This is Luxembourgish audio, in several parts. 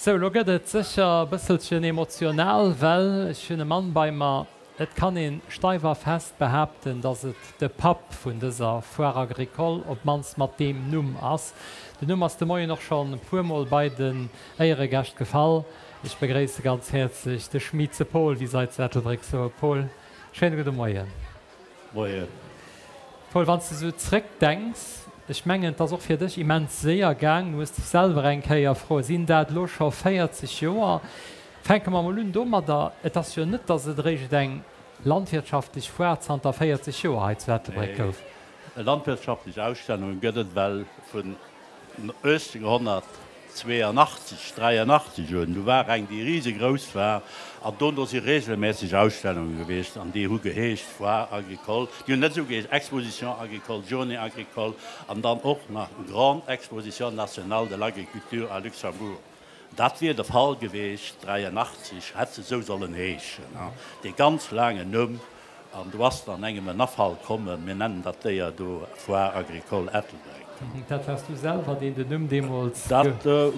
Sou, lo gëtt et sécher e bësselchen emotional, well ech hunn e Mann bei mer, et kann een steif a fest behaapten, dass et de Papp vun dëser Foire Agricole, op d'mannst mat deem Numm ass. Den Numm ass de Moien och schonn e puer Mol bei den Éieregäscht gefall. Ech begréisse ganz häerzlech de Schmiedse Paul, wéi se hei zu Ettelbréck soe. Paul, schéine gudde Moien. Moien. Paul, wann s de sou zréck denks, ech mengen et ass och fir dech immens séier gaang, du hues dech selwer eng Kéier froen, sinn dat elo scho 40 Joer? Fänke mer mol un domadder, et ass jo net, datt et eréischt eng landwirtschaftlech Foire zanter 40 Joer hei zu Ettelbréck gouf. Nee, landwirtschaftlech Ausstellunge gëtt et well vun 1882, 83 un, du war eng déi risegrouss war an dono si regelmässeg Ausstellunge gewiescht an déi hu geheescht Foire agricole, déi hunn net esou geheescht, Exposition agricole, Journée agricole an dann och nach Grande Exposition nationale de l'agriculture à Luxembourg. Dat wier de Fall geweecht 83, hätt se esou sollen heeschen, dee ganz laangen Numm. An do ass dann engem en Afall kommen, mir nennen dat Déier do Foire Agricole Ettelbréck. Dat waars du selwer, deen den Numm deemools Dat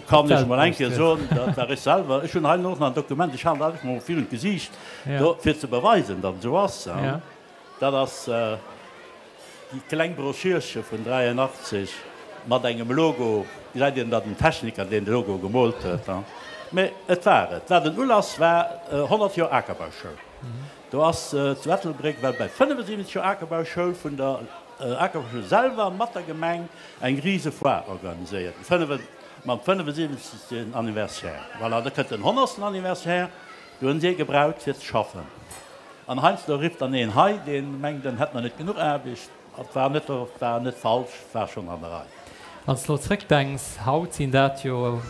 kann ech mol eng Kéier soen, dat war ech selwer. Ech hunn hei och nach en Dokument, ech halen dat einfach mol virun d'Gesiicht, do, fir ze beweisen, datt et esou ass. Dat ass déi kleng Broschürche vun 83 mat engem Logo. Gesäit een, datt en Techniker deen Logo gemoolt huet. Mee et war et. Wat en Ulass war, 100 Joer Akerbauschoul. Do ass zu Ettelbréck well bei 75 Joer Akerbauschoul vun der Akerbauschoul selwer mat der Gemeng eng rise Foire organiséiert mam 75. Anniversaire. Voilà, da kënnt den honnertsten Anniversaire, do hunn si ee gebraucht fir ze schaffen. An heiansdo rifft dann een hei, deen mengt en hätt nach net genuch Aarbecht. Et war net, war net falsch, war schonn an der Rei. Wann s de elo zréckdenks, haut sinn dat jo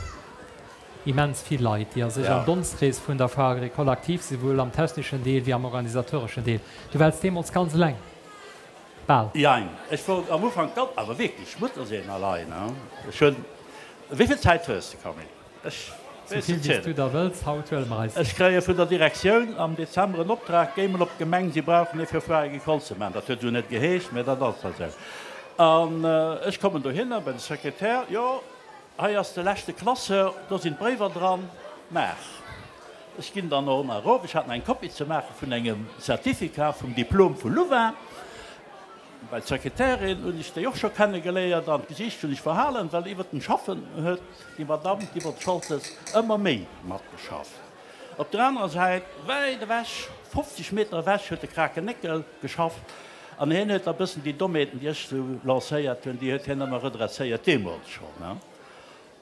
Immens vill Leit, déi a sech am Donstkrees vun der Foire Agricole aktiv sinn, souwuel am techneschen Deel wéi am organisatoreschen Deel. Du waars deemools ganz eleng, bal. Jein, ech wor am Ufank ganz, awer wierklech mutterseelenallein. Ech hunn, wéi vill Zäit hues de, Camille? Ech weess net zielen. Esou vill wéi s du der wëlls, haut huele mer eis. Ech kréie vun der Direktioun am Dezember en Optrag, géi mol op d'Gemeng, si brauchen ee fir Foire Agricole ze maachen. Dat huet esou net geheescht, mä dat ass da sou. An ech kommen dohinner bei de Sekretär, jo, Hei ass de leschte Classeur, do sinn d'Bréiwer dran, maach. Ech ginn dann och nach erof, ech hat nach eng Kopie ze maache vun engem Certificat vum Diplom vu Louvain. Bei d'Sekretärin hunn ech déi och scho kenne geléiert an d'Gesiicht hunn ech verhalen, well iwwert den Schaffen huet déi Madamm d'Yvonne Scholtes ëmmer méi matgeschafft. Op der anerer Säit, wäit ewech, 50 Meter ewech, huet de Kraken Néckel geschafft an hien huet da bëssen déi Dommheeten, déi ech sou lancéiert hunn, déi huet hien ëmmer redresséiert, deemools schonn.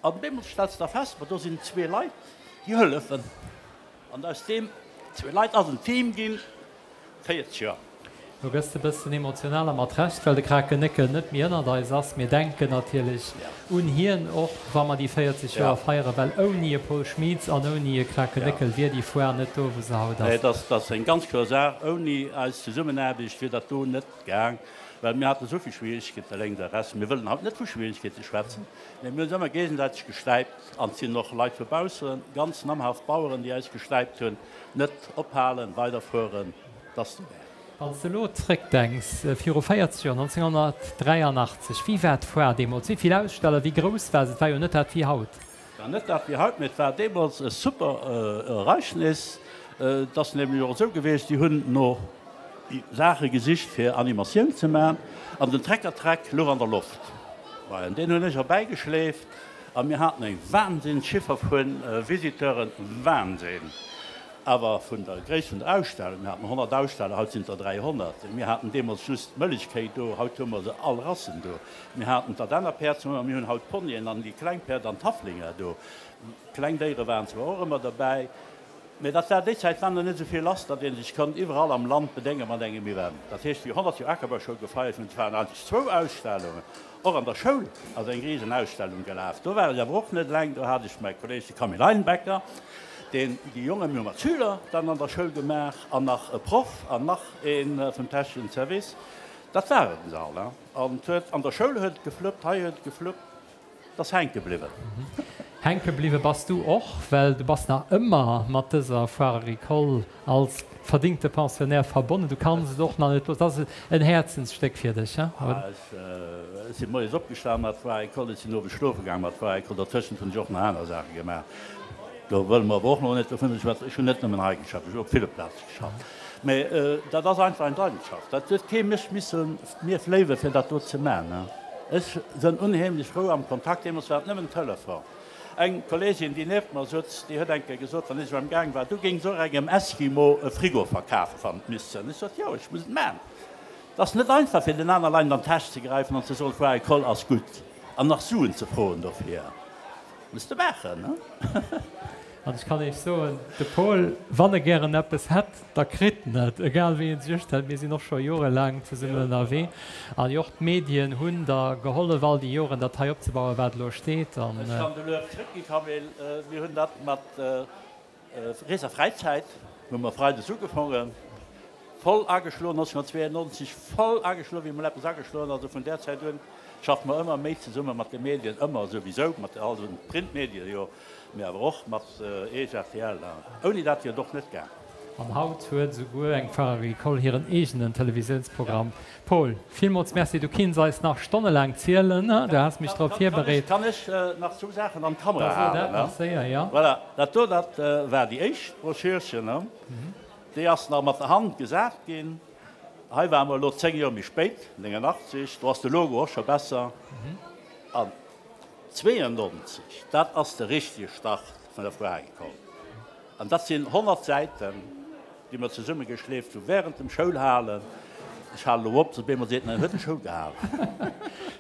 An deemools stells de da fest, ma do sinn zwee Leit, déi hëllefen. An aus deem zwee Leit ass en Team ginn, 40 Joer. Lo gëss de bëssen emotional, a mat Recht, well de Kraken Néckel net méi ënnert eis ass. Mir denken natierlech un hien, och wa mer déi 40 Joer feieren, well ouni e Paul Schmieds an ouni e Kraken Néckel wier déi Foire net do, wou se haut ass. Nee, dat ass eng ganz kloer Saach. Ouni eis Zesummenaarbecht wier dat do net gaang, well mir haten esou vill Schwierigkeete lénks a rechts. Mir wëllen haut net vu Schwierigkeete schwätzen, mee mir hunn ons ëmmer géigesäiteg gestäipt an et sinn och Leit vu baussen, ganz namhaft Baueren, déi eis gestäipt hunn. Net ophalen, weiderfueren, 't ass de Wäert. Wann s de elo zréckdenks, viru 40 Joer, 1983, wéi war d'Foire deemools? Wéi vill Aussteller, wéi grouss war se? Et war jo net dat wéi haut. Et war net dat wéi haut, mee et war deemools e super Ereignis. Et ass nämlech och esou gewiescht, déi hunn no Saache gesicht fir Animatioun ze man an den Trecker-Treck louch an der Loft. An deen hunn ech erbäigeschleeft a mir haten eng Wahnsinns-Chiffer vu Visiteuren, Wahnsinn! Awer vun der Gréisst vun der Ausstellung, mir haten 100 Aussteller, haut sinn et der 300. Mir haten deemools just d'Mëllechkéi do, haut hu mer se all Rassen do. Mir haten d'Ardenner Päerd, mir hunn haut d'Ponyen an déi kleng Päerd an d'Haflinger do. Kleng Déiere waren zwar och ëmmer derbäi, mä dat war déi Zäit war nach net esou vill lass, datt ee sech konnt iwwerall am Land bedénge mat engem Event. Dat heescht, wéi 100 Joer Akerbauschoul gefeiert hunn, et waren eigentlech zwou Ausstellungen. Och an der Schoul ass eng Risenausstellung gelaf. Do war ech awer och net eleng, do hat ech mäi Kolleeg, de Camille Einbecker, deen déi Jongen, mir hu mat Schüler dann an der Schoul gemaach, an nach e Proff an nach ee vum techneschen Service. Dat waren se all. An et huet, an der Schoul huet et gefluppt, hei huet et gefluppt. Et ass hänke bliwwen. Hänke bliwwe bass du och, well du bass nach ëmmer mat dëser Foire Agricole als verdingte Pensionnaire verbonnen. Du kanns et och nach net loossen. Dat ass en Häerzensstéck fir dech, he? Ech si moies opgestan mat Foire Agricole, ech sinn owes schlofe gaang mat Foire Agricole. Dertëschent hunn ech och nach aner Saache gemaach. Do wëlle mer awer och nach net dovunner schwätzen. Ech hunn net nëmmen hei geschafft, ech hunn op ville Plaze geschafft. Mä dat ass einfach eng Leidenschaft. Dat huet kee mech misse mir fléiwe fir dat do ze man. Ech sënn unheemlech frou am Kontakt. Deemools war et nëmmen Telefon. Eng Kollegin, déi nieft mer sutz, déi huet eng Kéier gesot, wann ech am Gaang war, du géings och engem Eskimo e Frigo verkafen, wann et misst sënn. Ech sot, jo, ech muss et man. Et ass net einfach fir den aner Leit an d'Täsch ze gräifen an ze soen, Foire École ass gutt an nach Suen ze froen dofir. Muss de maachen, ne? An ech kann Iech soen, de Paul, wann e gären eppes hätt, da kritt en et, egal wéi en sech ustellt. Mir sinn och scho jorelaang zesummen ënnerwee. An jo, och d'Medien hunn der gehollef all déi Joren, dat hei opzebauen, wat elo steet. An. Ech kann de Luef zrëckginn, Camille. Mir hunn dat mat Rees a Fräizäit hu mer freides ugefongen, voll ageschloen, 1992 voll ageschloen, wéi emol eppes ageschloen ass. A vun där Zäit un schaffe mer ëmmer méi zesumme mat de Medien, ëmmer souwisou mat all den Printmedien, jo, mee awer och mat Eech, rtl. Ouni dat wier et och net gaang. An haut huet esouguer eng Foire Agricole hiren eegenen Televisiounsprogramm. Paul, villmools Merci. Du kinns eis nach stonnelaang zielen, du has mech drop virbereet. Kann ech nach zwou Saachen an d'Kamera halen? Da so dat nach séier, jo. Voilà, dat do, dat war déi éischt Broschürchen. Déi ass nach mat der Hand gesat ginn. Hei ware mer elo 10 Joer méi spéit, 89, do ass de Logo och scho besser. An 92, dat ass de richtege Start vun der Foire Agricole. An dat sinn 100 Säiten, déi mer zesummegeschleeft hu während dem Schoulhalen. Ech halen elo op, soss op eemol seet en, en huet de Schoul gehalen.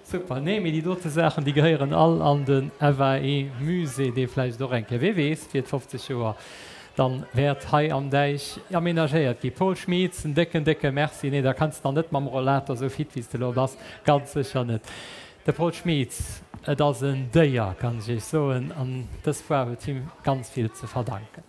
Super. Nee, mee déi dote Saachen, déi gehéieren all an de FAE-Musée, dee vläicht och eng Kéier, wee weess, fir 50 Joer dann wäert hei am Däich aménagéiert gi. Paul Schmitz, en décken, décke Merci. Nee, da kanns de nach net mam Rollator esou fit wéi s de elo bass, ganz sécher net. De Paul Schmitz, et ass en Déier, kann ech Iech soen, an dës Foire huet him ganz vill ze verdanken.